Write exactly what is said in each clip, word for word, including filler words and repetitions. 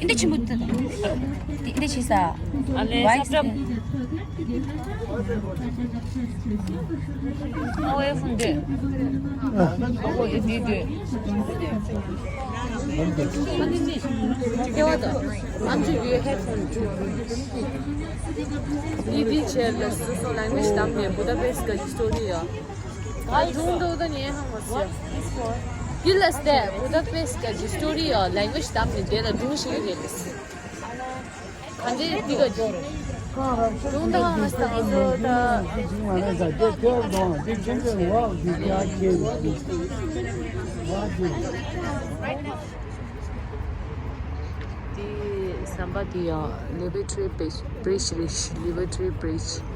འདི་ཆེན་པོ་འདི་འདི་ཆེ་ས། ཨ་ལེ་ས་བཀྲ། ཨ་ཝེ་ཧྥོན་འདི། ཨ་ཝེ་འདི་འདི། སྐྱེ་བ་དང་། ཨམ་ཅོག་ཡོད་ཧེ་ཧྥོན་འདི། འདི་འདི་བྱས་ལ་སོ་སོ་ལེང་གུ་ཨེཇ་བདམས་ནས་བུ་ད་པེ་སི་ཀ་གི་སི་ཊོ་རི་ཡ། ཨ་ཀྲུང་དུ་ད་ཉེ་ཧང་མ་སི། འདི་ལ་སྟེ་བུ་ད་པེ་སི་ཀ་གི་སི་ཊོ་རི་ཡ་ལེང་གུ་ཨེཇ་བདམས་ནས་དེ་ལ་སྒྲུང་ཤེས་ཀྱི་རེད་ལ་སི། གང་ཅི་འདི་ག་ཅི། ཀྲུང་དང་ང་ས་ང་ཚོ་ད། འདི་ཟམ་པ་འདི་ཡང་ལི་བི་ཊི་རི་བི་རི་ཇི་རེད། ལི་བི་ཊི་རི་བི་རི་ཇི།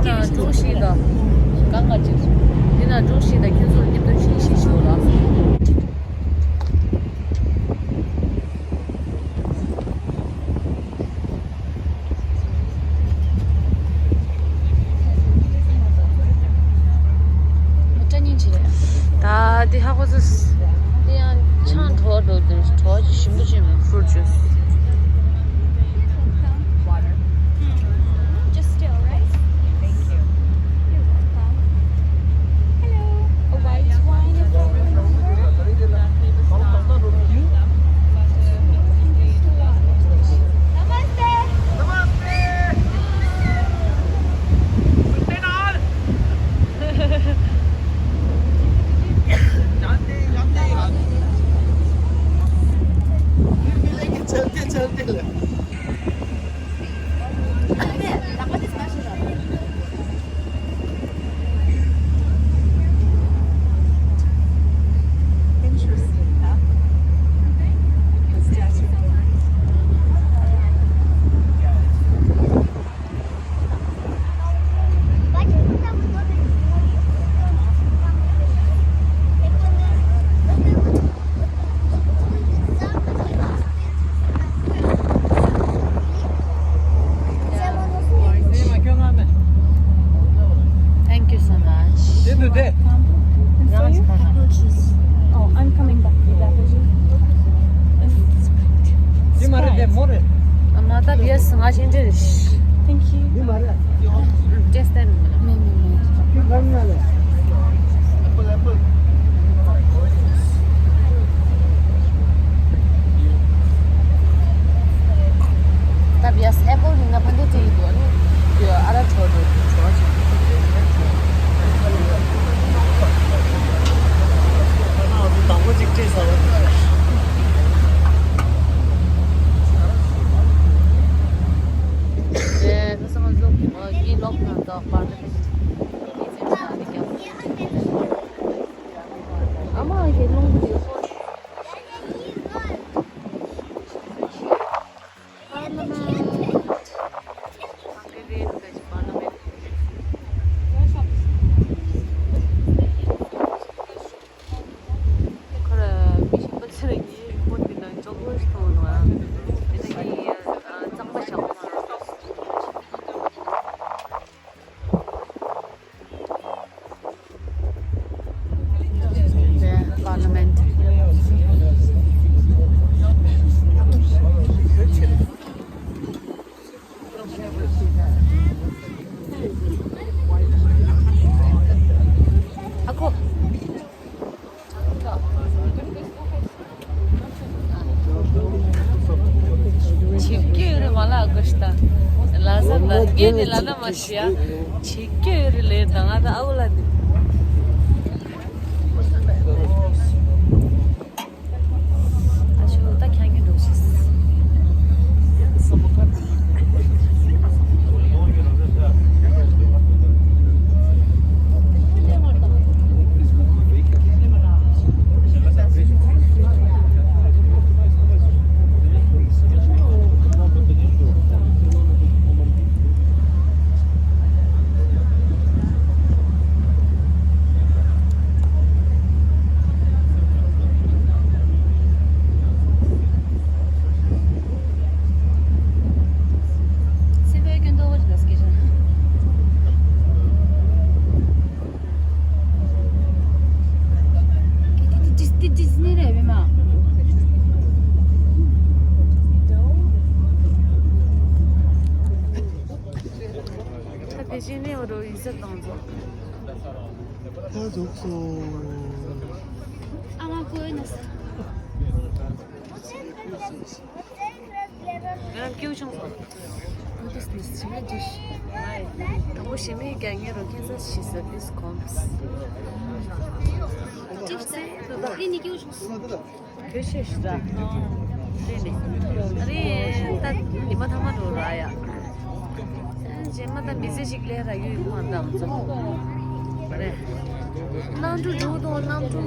དེ་ན་ཀྲུང་ཞིན་དང་གང་ག་ཅིག་དེ་ན་ཀྲུང་ཞིན་དང་ཁྱོད་ཚོར་སྐྱིད་སྡུག་ཤིག་ཤིག་ཞུ་ལ། སྐྲ་སྙིང་རྗེ་རེད། ད་འདི་ཧ་གོ་ཚོད། འདི་ཡང་ཆང་བྲོ་བ་འགྲོ་འདིར་བྲོ་བ་ཞིམ་པོ་ཅིག་མེད། Fruit juice. Water. Just still, right? Thank you. You're welcome. Hello. A white wine if you remember. Namaste. Thank you so much. Oh, I'm coming back with that. Thank you. Just then. Parliament. ཆིག་ཀྱི་རི་མ་ལ་གོ་ཤ་ད། ལ་ས་ད་ངེ་ནི་ལ་ན་མ་ཤི་ཡ། ཆིག་ཀྱི་རི་ལེ་ད་ང་ད་ཨ་བུ་ལ་ནི། ཨ་ཆུ་ད་ཁྱང་གི་འགྲོ་ཤིས། དེ་བཞིན་ནས་འོ་རོ་ཡིག་གཟུགས་དང་ཚོ། ད་རྫོགས་སོ། ཨ་མ་ཀོ་ཡིན་ན་ས། ང་རང་སྐྱེའུ་ཆུང་སོང་། ཨ་ཏིས་ནི་ཞི་མི་ཏིས། དང་པོ་ཞི་མི་རྒྱ་ངའི་རོ་ཁེན་སར་ཤི་ས་ཏིས་ཁོམས། ཏིས་ཏེ་ཏི་ནི་སྐྱེའུ་ཆུང་སོང་། བོད་ཤེས་ཤི་ར། ཨ་རེ་ད་ཉི་མ་ཐ་མ་འགྲོ་ར་ཡ། རྗེས་མ་ད་མི་ཚེ་ཞིག་ལས་ར་ཡུལ་ཡུལ་མ་འདམ་ཚོ། རེད། གནམ་གྲུ་འགྲོ་དང་གནམ་གྲུ།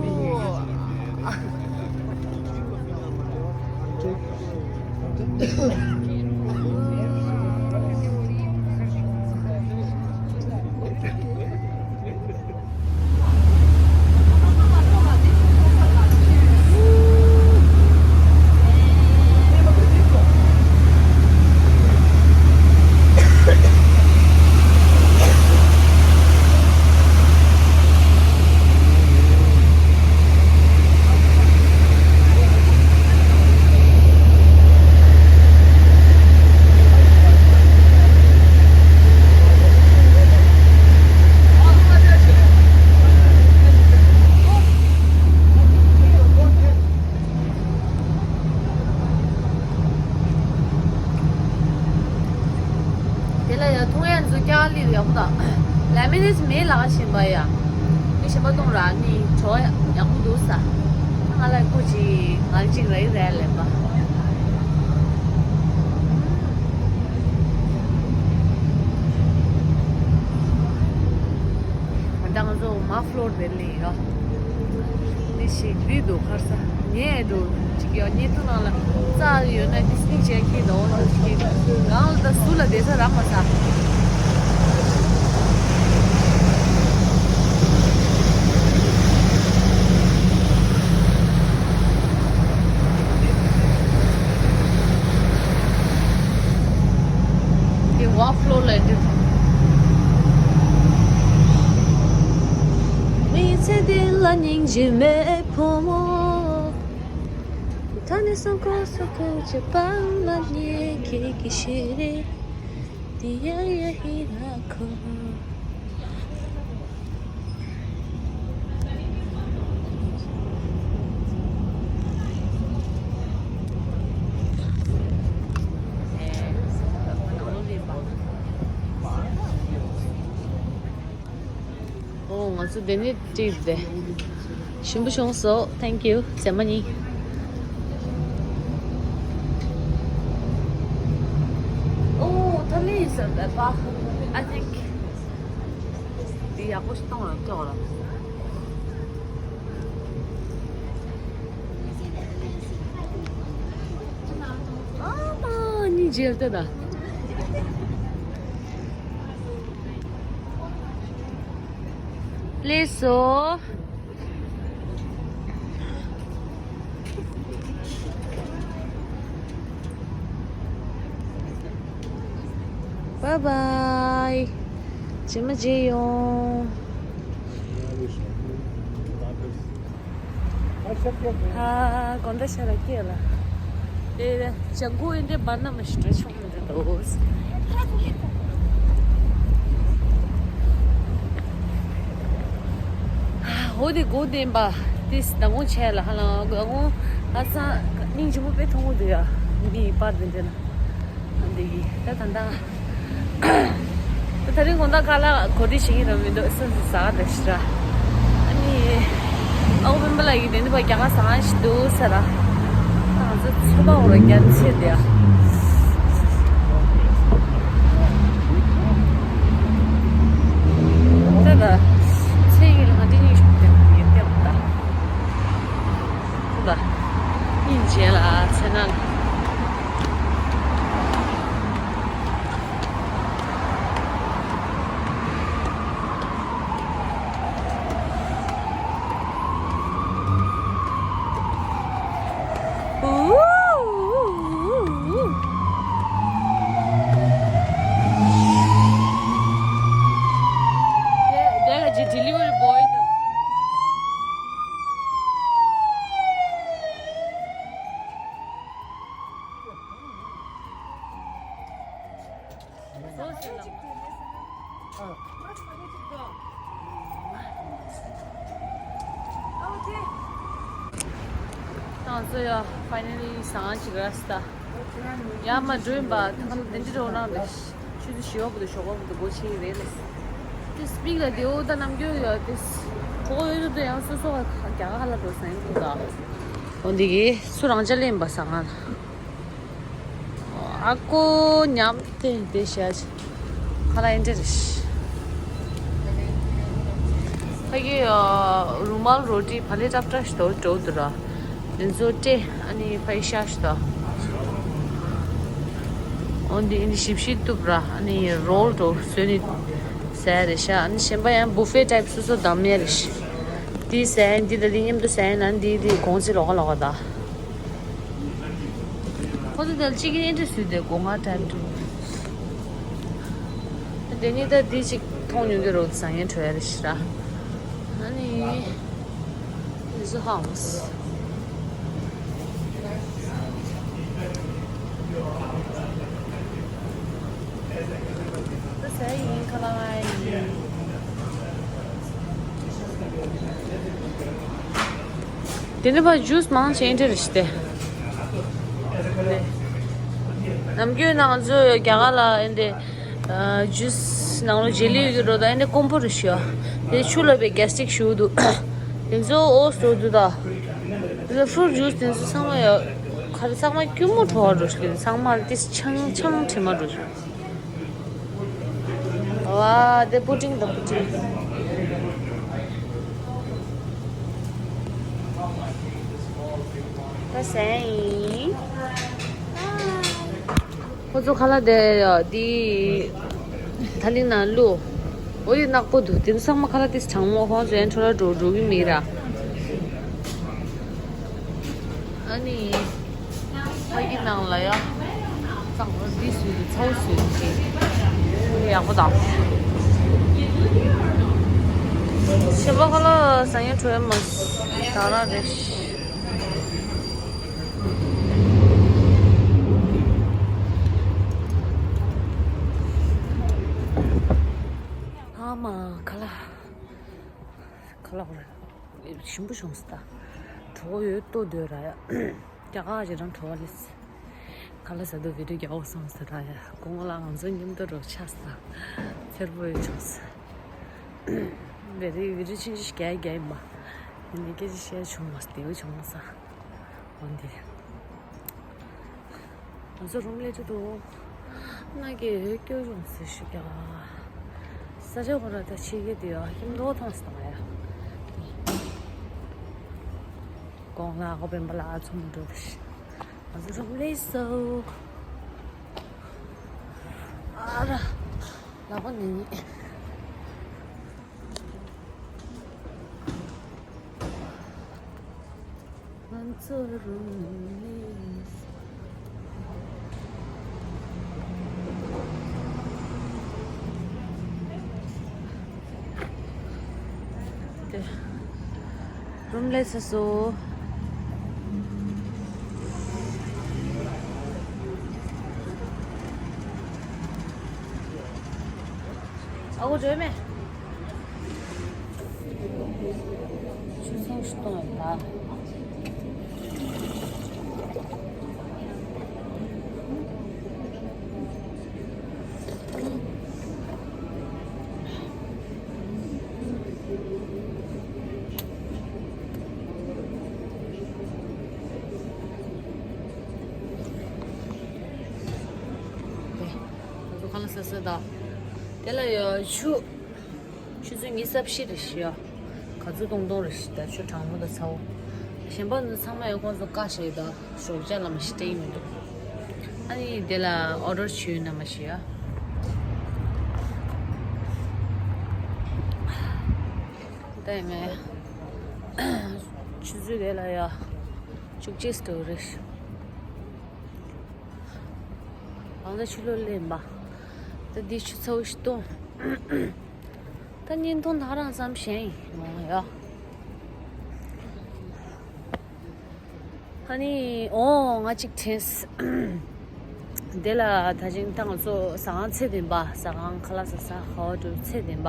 དེ་ལ་ཡང་འཐུང་ཡ་ཚོ་སྐྱག་ལི་ཡག་པོ་དང་། ལེ་མི་ནེ་མེ་ལག་བཞིན་པ་ཡ། མི་གཞན་པ་གཏོང་ར་ནི་གྲོ་ཡག་པོ་འདུག་ས། ང་ལ་ཀུ་ཅི་ང་ཅིག་ར་ཡི་ར་ལེན་པ། ང་ཚོ་མ་ཕློར་དེ་ལས་ཡོད། འདི་ཞིག་འདི་འདུག་ཁར་ས། ཉེ་འགྲོ་ཅིག་ཡོད། ཉེ་དུ་ནང་ལ་རྩྭ་ཡོད་ན་འདི་སྙིང་རྗེ་ཁྱི་འདུག་འོ་འདུག་ཅིག་གང་ལ་ད་སུ་ལ་བསྡད་ས་རག་མ་ས། དེ་ཝ་ཕློ་ལ་འདི། མི་ཚེ་འདི་ལ་སྙིང་རྗེ་མེད་བུ་མོ། ད་ནི་སང་ཁོ་སོ་ཁོ་ཅེ་པང་ལ་ཉེ་ཁེ་ཀི་ཤེ་རེ། དེ་ཡ་ཡ་ཧི་ར་ཁོ། ཨོ་ང་ཚོ་དེ་ནས་ཀྲིབ་དེ་ཞིམ་པོ་བྱུང་སོང་། Thank you ཟེར་མ་ཉིན། ཨོ་ཐ་མི་ཡིན་ས་བས་པ། I think འདི་ཡག་པོ་ཞིག་གཏོང་ར་ཀྱོག་ར། ཨ་མ་ནི་ཇེལ་ཏེ་ད། ལེ་སོ། Bye bye. ཇེ་མ་ཇེ་ཡོང་། ཨ་དགོང་དག་ཤར་ར་སྐྱེས་ལ། དེ་ཇ་མགོ་ཨེ་འདྲེ་འབར་ན་མ་ཤི་དྲ་ཆུང་མི་འདྲ་འདུག་འོ་དེ་སྒོ་བསྟན་པ་དེ་ཟླ་ངོ་བྱས་ལ་ཧ་ལ་ང་ངོ་ཧ་སང་སྙིང་རྗེ་མོ་དཔེ་མཐོང་གི་འདུག་ཡ། མི་པར་དེ་འདྲ་ན་འདི་གི་ད་ད་ད། ད་རིང་དགོང་དག་ཁ་ལག་གོ་སྒྲིག་བྱེད་ཀྱི་རང་མི་འདུག་སེམས་སུ་ཟ་ག་འདྲ་ཞིག་ར། ཨ་ནི་ཨའུ་སྤེན་པ་ལགས་ཀྱིས་དེ་འདྲ་བ་རྒྱ་གར་ཟ་ཁང་ཞིག་འདུག་ཟེར་ར། ད་ང་ཚོ་ཚོད་པ་འོ་ར་རྒྱ་ཚེ་དེ་ཨ། ད་ད་ཚེ་ཡིན་ལ་ང་འདི་གཉིས་ཤོག་དེ་ཡིན་ཏེ་ད། ད་ད་སྙིང་རྗེ་ལ་ཚེ་ནང་། Delivery boy. ང་ཚོ་ཡ་ཕའི་ནལ་ལི་ཟ་ཁང་ཅིག་རག་སོང་། ད་ཡར་མར་འགྲོ་ཡིན་པ། ད་ཁ་ལོ་དེ་འདྲ་འགྲོ་ནང་རེད། ཆུ་ཚོད་བཞི་པ་བར་དུ་ཞོགས་པ་བར་དུ་སྒོ་ཕྱེ་གི་རེད་ལབ་སོང་། དེ་སྤིག་ལ་དེ་འོ་ད་ནམ་རྒྱུན་ཡོད་དེ། གྲོགས་ཡོད་དུ་དུ་ཡང་སོ་སོ་བ་རྒྱ་གར་ལ་འགྲོ་ས་ཡིན་འདུག་ད། འོ་འདི་གི་སུ་རང་ཅག་ལེན་པ་ཟ་ཁང་ལ། ཨ་ཀོ་ཉམས་ཏེ་དེ་ཤ་ཁ་ལ་ཨེ་འདྲ་རེད། ཕ་གི་རུ་མལ་རོ་ཏི་ཕ་ལེ་ཏྲབ་ཏྲ་ཞིག་འདུག་འགྲོ་འདུག་ར། དེ་ཚོ་སྤྲད། ཨ་ནི་ཕ་གི་ཤ་ཞིག་འདུག་འོ་འདི་ཨ་ནི་ཞིབ་ཞིབ་གཏུབ་ར། ཨ་ནི་རོལ་འགྲོ་བཟོས་ནི་ཟ་ཡ་རེད་ཤག་ཨ་ནི་གཞན་པ་ཡང་བུ་ཕེ་ཊའིབ་སོ་སོ་བདམས་ཡ་རེད་ཤག་འདི་ཟ་ཡ་འདི་དང་འདི་མཉམ་དུ་ཟ་ཡ་ན་འདི་འདི་གོང་ཚད་ལོགས་ཀ་ལོགས་ཀ་ད། ཁོ་ཚོ་དེར་གཅིག་གིས་ཨེ་འདྲ་བཟོས་ཏེ་སྒོ་ང་ཊའིམ་ཊུ། དེ་ནི་ད་འདི་གཅིག་མཐོང་མྱོང་གི་རོགས་བཟང་ངན་བྲོ་ཡ་རེ་ཞིག་ར། ཨ་ནི། This is a house. ད་ཟས་ཡིན་ཁ་ལག་ཡིན། དེ་ནི་ཕ་ཇུས་མང་ཆེ་ཨེ་འདྲ་རེད་ཤི་སྟེ། ནམ་རྒྱུན་ང་ཚོ་རྒྱ་གར་ལ་ཨེ་འདྲ་ཇུས་ནང་ལོ་ཇེ་ལི་ཡོད་རོ་ད་ཨེ་འདྲ་དཀོན་པོ་རེད་ཤི་ཡ། དེ་ཆུ་ལ་བའི་གེ་སི་ཊིག་ཞུ་འདུག་དེ་ཚོ་ཨོ་སོ་འདུག་ད། དེ་ཚོ་ཕུ་རུ་ཇུས་དེ་ཚོ་ཚང་མ་ཡ། ག་རེ་ཚང་མ་སྐྱུར་མོ་བྲོ་བ་འགྲོ་ཤི་ཚང་མ་ཏིས་ཆང་ཆང་དྲི་མ་འགྲོ་ཤི། ཝ་དེ་པུ་ཏིང་དང་པུ་ཏིང་། ད་ཟས་ཡིན། ཁོ་ཚོ་ཁ་ལག་དེ་དེ་ཐ་ལིང་ནང་བླུགས། འོ་དེ་ནག་པོ་འདུག་དེ་ཚོ་ཚང་མ་ཁ་ལག་དེ་གྲང་མོ་ཁོང་ཚོ་ཡན་འཕྲོ་ལ་འགྲོ་འགྲོ་གི་མིན་ར། ཨ་ནི། ཕ་གི་ནང་ལ་ཡ། གཙང་མ་འདི་བཟོས་ཏེ་ཚ་བོ་བཟོས་ཏེ། ཡག་པོ་དང་། ཞེ་པོ་ཁ་ལག་ཟ་ཡ་བྲོ་ཡ་མ་ཟ་ར་རེད། ཨ་མ་ཁ་ལག་ཁ་ལག་རེད། ཞིམ་པོ་བྱུང་སོང་ད། གྲོད་ཁོག་ཡོད་ལྟོ་འདོད་ར་ཡ། རྒྱ་གར་ཞེ་དྲག་བྲོ་བ་ལེས། ཁ་ལག་ཟ་དུས་བི་ཌིའོ་རྒྱག་འོ་སོང་ཟེར་ར་ཡ། དགོང་མོ་ལ་ང་ཚོ་མཉམ་དུ་རོགས་ཆགས་སོང་། འཚེར་པོ་ཡོད་བྱུང་སོང་། བི་ཌིའོ་བི་ཌིའོ་ཆུང་ཆུང་ཞིག་རྒྱག་རྒྱག་ཡིན་པ། ཡིན་ནའི་སྐད་ཆ་བཤད་བྱུང་མ་སོང་། བདེ་བོ་བྱུང་མ་སོང་། འོན་ཏེ། ང་ཚོ་རུམ་ལས་ཅི་འདུག་སྣ་གི་འོད་སྐྱོ་རུང་ཟེར་ཞུ་རྒྱ། ས་ཆ་ཁོ་ར་ད་ཕྱི་གི་དེ་ཡ་ཁྱིམ་མདོག་མཐོང་སྟངས་ཡ། གོང་ལ་ཨ་ཁོ་སྤེན་པ་ལ་ཨ་ཚོ་མི་འགྲོ་ད་ཤི། ང་ཚོ་རུམ་ལས་སོ། ཨ་ར། ལ་ཁོ་ནི། ང་ཚོ་རུམ་ལས། དེ། རུམ་ལས་སོ་སོ། ཨ་ཁུ་བྲོས་མེད། ཆུ་ཚོད་སྟོང་ལ། ང་ཚོ་ཁ་ལག་ཟ་ས་དང་། དེ་ལ་ཡ་ཆུ། ཆུ་ཚོད་ཉི་ཤུ་རྩ་བཞི་རེད་ཤི་ཡ། ག་ཚོད་གཏོང་གཏོང་རེད་ཤི་ད་ཆུ་གྲང་མོ་དང་ཚ་བོ། གཞན་པ་ཚོ་ཚང་མ་ཡང་ཁོང་ཚོ་བཀའ་བཞེས་དང་ཞོགས་ཇ་ལ་མ་ཤི་སྤྲད་ཀྱི་མི་འདུག་ཨ་ནི་དེ་ལ་ཨོ་ཌར་བྱོས་ན་མ་ཤི་ཡ། ད་ཡིན་ངས། ཆུ་ཚོད་དེ་ལ་ཡ། བཅུ་གཅིག་འགྲོ་རེད་ཤི། ང་ཚོ་ཕྱི་ལོགས་སླེབས་པ། ད་འདི་ཆུ་ཚ་བོ་ཞིག་གཏོང་། ད་བརྙན་ཐུང་ད་རང་ཙམ་བཞེངས་ཡིན་མོ་ཡ། ཨ་ནི་ཨོ་ང་གཅིག་དྲན། དེ་ལ་ད་ཅིང་ད་ང་ཚོ་ཟ་ཁང་ཚད་ལྡན་པ། ཟ་ཁང་ཁ་ལག་ཟ་ས་ཧ་བ་འགྲོ་ཚད་ལྡན་པ་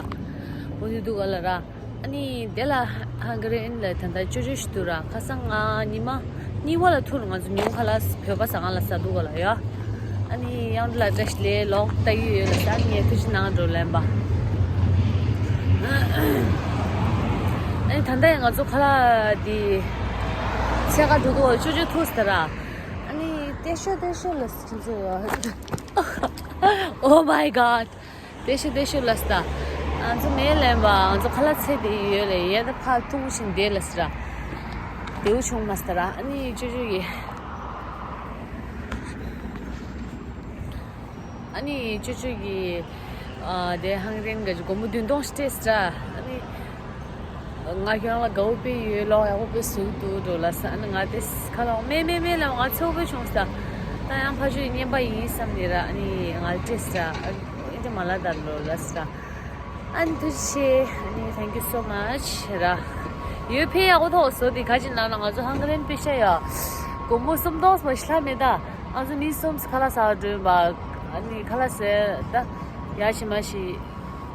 འོ་དེ་འདུག་ག་ལ་ར། ཨ་ནི་དེ་ལ་ཧང་ག་རི་ཨིན་ལ་ད་ལྟ་ཅོ་ཅོ་ཞིག་འདུག་ར། ཁ་སང་ང་ཉི་མ་གཉིས་པ་ལ་ཐུག་ང་ཚོ་ཉིན་ཁ་ལག་བོད་པ་ཟ་ཁང་ལ་ཟ་འདུག་ག་ལ་ཡ། ཨ་ནི་ཡང་དེ་ལ་བཀྲ་ཤིས་ལེ་ལོག་ལྟ་གི་ཡོད་ལ་ས། ཨ་ནི་ངས་ཐུགས་རྗེ་གནང་འགྲོ་ལན་པ། ཨ་ནི་ད་ལྟ་ཡང་ང་ཚོ་ཁ་ལག་འདི་ཕྱེད་ཀ་འགྲོ་འདུག་ཅོ་ཅོ་ཐུག་ཟེར་ར། ཨ་ནི་ཏེ་ཤོ་ཏེ་ཤོ་ལ་ཁྱེད་ཚོ། Oh my god. ཏེ་ཤོ་ཏེ་ཤོ་ལ་ས། ང་ཚོ་མེད་ལན་པ། ང་ཚོ་ཁ་ལག་ཚད་དེ་ཡོད་ལེ་ཡེ་ད་ཕ་ཐུང་ཞིང་དེ་ལ་ས་ར། དེའུ་ཆུང་མ་ས་ར། ཨ་ནི་ཅོ་ཅོ་ཡི། ཨ་ནི་ཅོ་ཅོ་ཡི། ཨ་དེ་ཧང་རེན་ག་ཅི་སྒོར་མོ་བདུན་སྟོང་སྤྲད་ས་ར། ཨ་ནི། ང་ཁྱོད་རང་ལ་དགའ་བོ་དཔེ་ཡོད་ལོ། ཡག་པོ་དཔེ་བཟོས་འདུག་འགྲོ་ལ་ས། ཨ་ནི་ང་དེ་ཁ་ལག་མེད་མེད་མེད་ལ་ང་ཚོ་དཔེ་བྱུང་ས། ད་ཡང་ཕ་ཆོས་རྔན་པ་ཡིན་བསམ་ནས་ར། ཨ་ནི་ང་སྤྲད་ས། ཨ་ཨེ་འདྲ་མ་ལ་དར་ལོ་ལ་ས། ཨ་ནི་ཐུགས་རྗེ་ཆེ། ཨ་ནི་thank you so much ར། ཡོད་ཕེ་ཡག་པོ་ཐོག་བཟོ་དེ་ག་ཅི་ན་ན་ང་ཚོ་ཧང་ག་རེན་དཔེ་ཤ་ཡ། སྒོར་མོ་སུམ་སྟོང་མ་ཤི་ལ་མེད་ད། ང་ཚོ་མི་གསུམ་ཁ་ལག་ཟ་བ་འགྲོ་ཡིན་པ། ཨ་ནི་ཁ་ལག་ཟས་ད་ཡ་ཤི་མ་ཤི།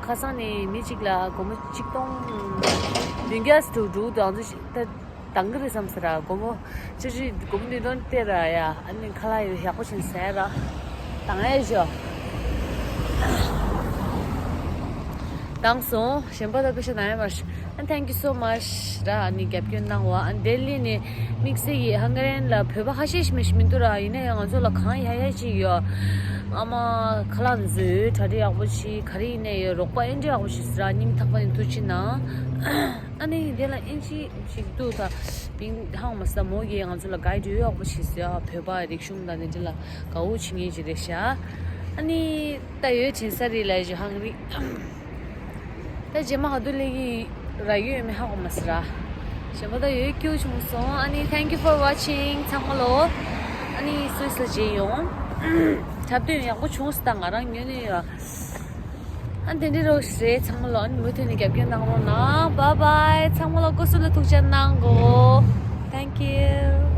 ཁ་སང་ནས་མི་གཅིག་ལ་སྒོར་མོ་གཅིག་སྟོང་བདུན་བརྒྱ་དྲུག་དྲུག་དང་ཚོ་ཞིག་ད་འདང་གི་རེད་བསམ་ས་ར། སྒོར་མོ་ཅི་ཅི་སྒོར་མོ་བདུན་སྟོང་སྟེར་ར་ཡ། ཨ་ནི་ཁ་ལག་ཡོད་ཡག་པོ་ཞིག་ཟས་ར། དང་ཡ་ཞོ། དང་སོང་གཞན་པ་ད་དཔེ་ཤ་དང་ཡ་མར་ཤ། ཨ་thank you so much ར། ཨ་ནི་རྒྱབ་སྐྱོར་གནང་བ། ཨ་ནི་ལྡི་ལི་ནས་དམིགས་བསལ་གྱི་ཧང་ག་རན་ལ་བོད་པ་ཁ་ཤས་ཤིག་མི་ཤི་མི་འདུག་ར། ཡིན་ན་ཡང་ང་ཚོ་ལ་གང་ཡ་ཡ་ཅིག་ཡོད། ཨ་མ་ཁ་ལག་འདི་ཚོའི་གྲ་སྒྲིག་ཡག་པོ་བྱེད། ག་རེ་ཡིན་ན་ཡང་རོགས་པ་ཨེ་འདྲ་ཡག་པོ་བྱེད་ཟེར་ར། སྙིང་ཐག་པ་ནས་ཐུགས་རྗེ་གནང་། ཨ་ནི་དེ་ལ་ཨིན་ཇི་ཞིག་འདུག་ད་པིང་ཧང་མ་ས་མོ་གིས་ང་ཚོ་ལ་གའི་ཌི་ཡག་པོ་བྱེད་ཟེར། ཨ་བོད་པ་རིག་གཞུང་དང་དེ་འདྲ་ལ་དགའ་བོ་བྱེད་མཁན་ཅིག་རེད་ཤག་ཨ་ནི་ད་ཡོད་ཆེན་ས་རི་ལ་ཞུ་ཧང་རི། ད་རྗེས་མ་ག་དུས་སླེབས་ཀྱི་ར་ཡོད་མེད་ཧ་གོ་མ་སི་ར། གཞན་པ་ད་ཡོད་སྐྱིད་བྱུང་སོང་། ཨ་ནི་thank you for watching ཚང་མ་ལོ། ཨ་ནི་སུད་སི་རྗེས་ཡོང་། འཁྲབ་སྟོན་ཡག་པོ་བྱུང་སོང་ད་ང་རང་ཉོས་ནས་ཡོད། ཨ་དེ་འདྲའི་རོགས་རེད་ཚང་མ་ལོ། ཨ་ནི་མུ་མཐུད་ནས་རྒྱབ་སྐྱོར་གནང་རོགས་གནང་། bye bye ཚང་མ་ལོ། སྐུ་གཟུགས་ལ་ཐུགས་ཅག་གནང་གོ thank you